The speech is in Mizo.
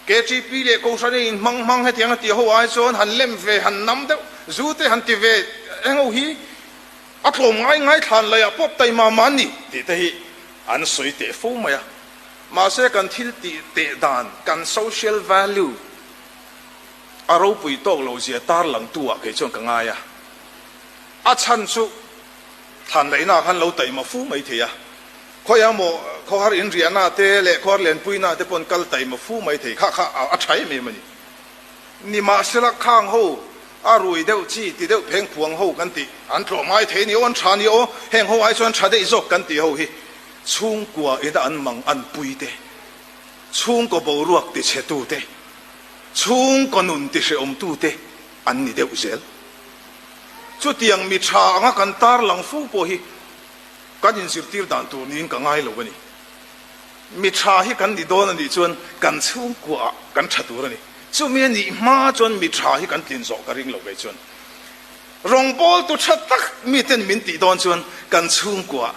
KTP leh Kohhran in inhmang hmang hetiang a tih ho ai chuan han lem ve, han nam deuh, zu te han ti ve eng ho hi a tlawm ngai ngai thlan laiah pawp taima mah an ni tih te hi an sawi teh fo mai a. Mahse kan thil tih teh dan, kan social value a ropui tawk lo zia tarlangtu ah kei chuan ka ngai a. A chhan chu thlan laihna khan lo taima fu mai thei a, khawiah maw khawhar inriahna te leh khawhar lenpuina te pawn kal taima fu mai thei kha kha a tha em em a ni. Nimahsela khang ho a rui deuh chi ti deuh pheng phuang ho kan tih an tlawh ngai thei ni aw, an tha ni aw, heng ho ai chuan tha daih zawk kan tih ho hi chhungkua ina an mang an pui te, chhungkaw boruak ti chhe tu te, chhungkaw nun ti hrehawm tu te an ni deuh zel. Chutiang mi tha anga kan tarlang fo pawh hi kan inzirtir dan tur niin ka ngai lo a ni. Mi tha hi kan ni dawn a nih chuan kan chhungkuaah kan tha tur a ni. Chumi a nih hma chuan mi tha hi kan tlin zawh ka ring lo kei chuan. Rawngbawltu tha tak miten min tih dawn chuan kan chhungkuaah.